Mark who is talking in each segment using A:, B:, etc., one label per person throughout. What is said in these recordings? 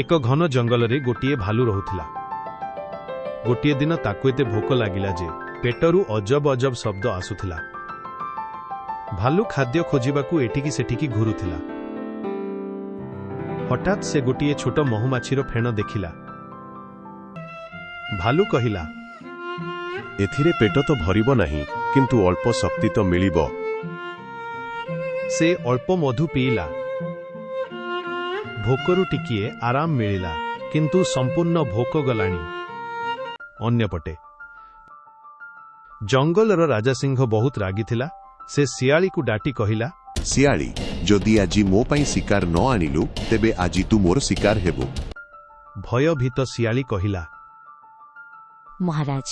A: ଏକ ଘନ ଜଙ୍ଗଲରେ ଗୋଟିଏ ଭାଲୁ ରହୁଥିଲା। ଗୋଟିଏ ଦିନ ତାକୁ ଏତେ ଭୋକ ଲାଗିଲା ଯେ ପେଟରୁ ଅଜବ ଅଜବ ଶବ୍ଦ ଆସୁଥିଲା। ଭାଲୁ ଖାଦ୍ୟ ଖୋଜିବାକୁ ଏଠିକି ସେଠିକି ଘୁରୁଥିଲା। ହଠାତ୍ ସେ ଗୋଟିଏ ଛୋଟ ମହୁମାଛିର ଫେଣ ଦେଖିଲା। ଭାଲୁ କହିଲା,
B: ଏଥିରେ ପେଟ ତ ଭରିବ ନାହିଁ, କିନ୍ତୁ ଅଳ୍ପ ଶକ୍ତି ତ ମିଳିବ।
A: ସେ ଅଳ୍ପ ମଧୁ ପିଇଲା। ଭୋକରୁ ଟିକିଏ ଆରାମ ମିଳିଲା, କିନ୍ତୁ ସମ୍ପୂର୍ଣ୍ଣ ଭୋକ ଗଲାଣି। ଅନ୍ୟପଟେ ଜଙ୍ଗଲର ରାଜାସିଂହ ବହୁତ ରାଗିଥିଲା। ସେ ଶିଆଳିକୁ ଡାଟି କହିଲା,
C: ଶିଆଳି, ଯଦି ଆଜି ମୋ ପାଇଁ ଶିକାର ନ ଆଣିଲୁ, ତେବେ ଆଜି ତୁ ମୋର ଶିକାର ହେବୁ।
A: ଭୟଭୀତ ଶିଆଳି କହିଲା,
D: ମହାରାଜ,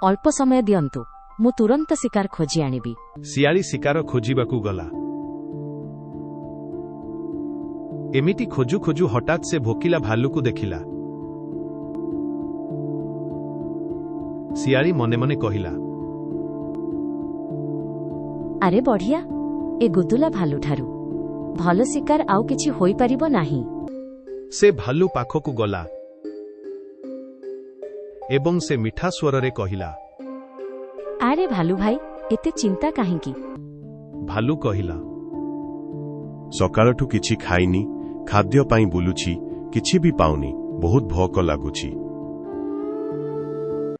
D: ଅଳ୍ପ ସମୟ ଦିଅନ୍ତୁ, ମୁଁ ତୁରନ୍ତ ଶିକାର ଖୋଜି ଆଣିବି।
A: ଶିଆଳି ଶିକାର ଖୋଜିବାକୁ ଗଲା। ଏମିତି ଖୋଜୁ ଖୋଜୁ ହଠାତ୍ ସେ ଭୋକିଲା ଭାଲୁକୁ ଦେଖିଲା। ଶିଆଳି ମନେ ମନେ କହିଲା,
D: ଆରେ ବଢ଼ିଆ, ଏ ଗୁଦୁଲା ଭାଲୁଠାରୁ ଭଲ ଶିକାର ଆଉ କିଛି ହୋଇପାରିବ ନାହିଁ।
A: ସେ ଭାଲୁ ପାଖକୁ ଗଲା ଏବଂ ସେ ମିଠା ସ୍ୱରରେ କହିଲା,
D: ଆରେ ଭାଲୁ ଭାଇ, ଏତେ ଚିନ୍ତା କାହିଁକି?
A: ଭାଲୁ କହିଲା,
B: ସକାଳଠୁ କିଛି ଖାଇନି, ଖାଦ୍ୟ ପାଇଁ ବୁଲୁଛି, କିଛି ବି ପାଉନି, ବହୁତ ଭୋକ ଲାଗୁଛି।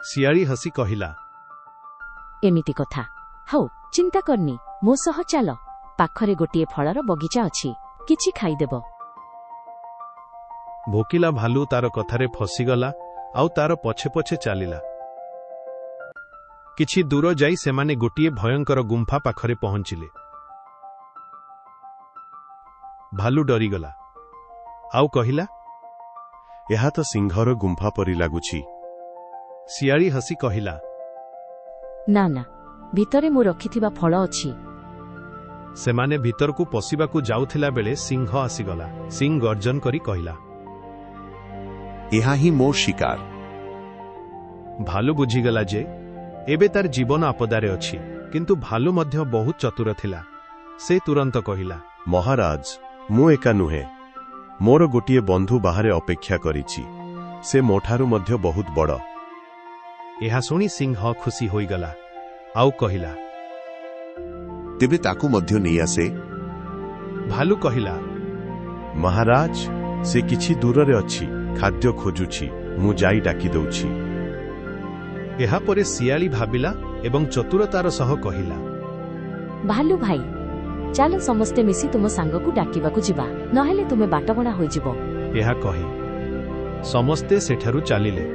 A: ଶିଆଳି ହସି କହିଲା,
D: ଏମିତି କଥା, ହଉ, ଚିନ୍ତା କରନି, ମୋ ସହ ଚାଲ। ପାଖରେ ଗୋଟିଏ ଫଳର ବଗିଚା ଅଛି, କିଛି ଖାଇଦେବ।
A: ଭୋକିଲା ଭାଲୁ ତାର କଥାରେ ଫସିଗଲା ଆଉ ତାର ପଛେ ପଛେ ଚାଲିଲା। କିଛି ଦୂର ଯାଇ ସେମାନେ ଗୋଟିଏ ଭୟଙ୍କର ଗୁମ୍ଫା ପାଖରେ ପହଞ୍ଚିଲେ। ଭାଲୁ ଡରିଗଲା ଆଉ କହିଲା,
B: ଏହା ତ ସିଂହର ଗୁମ୍ଫା ପରି ଲାଗୁଛି।
A: ଶିଆଳି ହସି କହିଲା,
D: ନା ନା, ଭିତରେ ମୁଁ ରଖିଥିବା ଫଳ ଅଛି।
A: ସେମାନେ ଭିତରକୁ ପଶିବାକୁ ଯାଉଥିଲା ବେଳେ ସିଂହ ଆସିଗଲା। ସିଂହ ଗର୍ଜନ କରି କହିଲା,
C: ଏହା ହିଁ ମୋର ଶିକାର।
A: ଭାଲୁ ବୁଝିଗଲା ଯେ ଏବେ ତାର ଜୀବନ ଆପଦାରେ ଅଛି। କିନ୍ତୁ ଭାଲୁ ମଧ୍ୟ ବହୁତ ଚତୁର ଥିଲା। ସେ ତୁରନ୍ତ କହିଲା,
B: ମହାରାଜ, ମୁଁ ଏକା ନୁହେଁ, ମୋର ଗୋଟିଏ ବନ୍ଧୁ ବାହାରେ ଅପେକ୍ଷା କରିଛି। ସେ ମୋଠାରୁ ମଧ୍ୟ ବହୁତ ବଡ଼।
A: ଏହା ଶୁଣି ସିଂହ ଖୁସି ହୋଇଗଲା ଆଉ କହିଲା,
C: ତେବେ ତାକୁ ମଧ୍ୟ ନେଇ ଆସେ।
A: ଭାଲୁ କହିଲା,
B: ମହାରାଜ, ସେ କିଛି ଦୂରରେ ଅଛି, ଖାଦ୍ୟ ଖୋଜୁଛି। ମୁଁ ଯାଇ ଡାକି ଦଉଛି।
A: ଏହାପରେ ଶିଆଳି ଭାବିଲା ଏବଂ ଚତୁରତାର ସହ କହିଲା,
D: ଭାଲୁ ଭାଇ, ଚାଲ ସମସ୍ତେ ମିଶି ତୁମ ସାଙ୍ଗକୁ ଡାକିବାକୁ ଯିବା, ନହେଲେ ତୁମେ ବାଟବଣା ହୋଇଯିବ।
A: ଏହା କହି ସମସ୍ତେ ସେଠାରୁ ଚାଲିଲେ।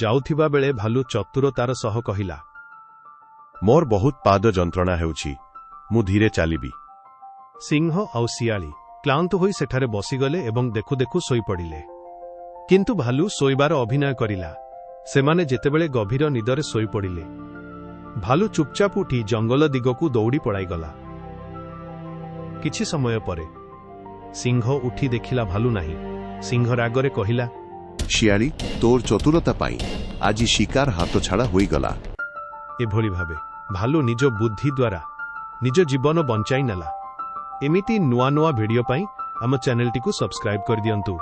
A: ଯାଉଥିବା ବେଳେ ଭାଲୁ ଚତୁରତାର ସହ କହିଲା,
B: ମୋର ବହୁତ ପାଦ ଯନ୍ତ୍ରଣା ହେଉଛି, ମୁଁ ଧୀରେ ଚାଲିବି।
A: ସିଂହ ଆଉ ଶିଆଳି କ୍ଳାନ୍ତ ହୋଇ ସେଠାରେ ବସିଗଲେ ଏବଂ ଦେଖୁ ଦେଖୁ ଶୋଇପଡ଼ିଲେ। କିନ୍ତୁ ଭାଲୁ ଶୋଇବାର ଅଭିନୟ କରିଲା। ସେମାନେ ଯେତେବେଳେ ଗଭୀର ନିଦରେ ଶୋଇପଡ଼ିଲେ, ଭାଲୁ ଚୁପଚାପ ଉଠି ଜଙ୍ଗଲ ଦିଗକୁ ଦୌଡ଼ି ପଳାଇଗଲା। କିଛି ସମୟ ପରେ ସିଂହ ଉଠି ଦେଖିଲା, ଭାଲୁ ନାହିଁ। ସିଂହ ରାଗରେ କହିଲା,
C: ଶିଆଳି, ତୋର ଚତୁରତା ପାଇଁ ଆଜି ଶିକାର ହାତଛାଡ଼ା ହୋଇଗଲା।
A: ଏଭଳି ଭାବେ ଭାଲୁ ନିଜ ବୁଦ୍ଧି ଦ୍ୱାରା ନିଜ ଜୀବନ ବଞ୍ଚାଇ ନେଲା। ଏମିତି ନୂଆ ନୂଆ ଭିଡ଼ିଓ ପାଇଁ ଆମ ଚ୍ୟାନେଲଟିକୁ ସବସ୍କ୍ରାଇବ୍ କରିଦିଅନ୍ତୁ।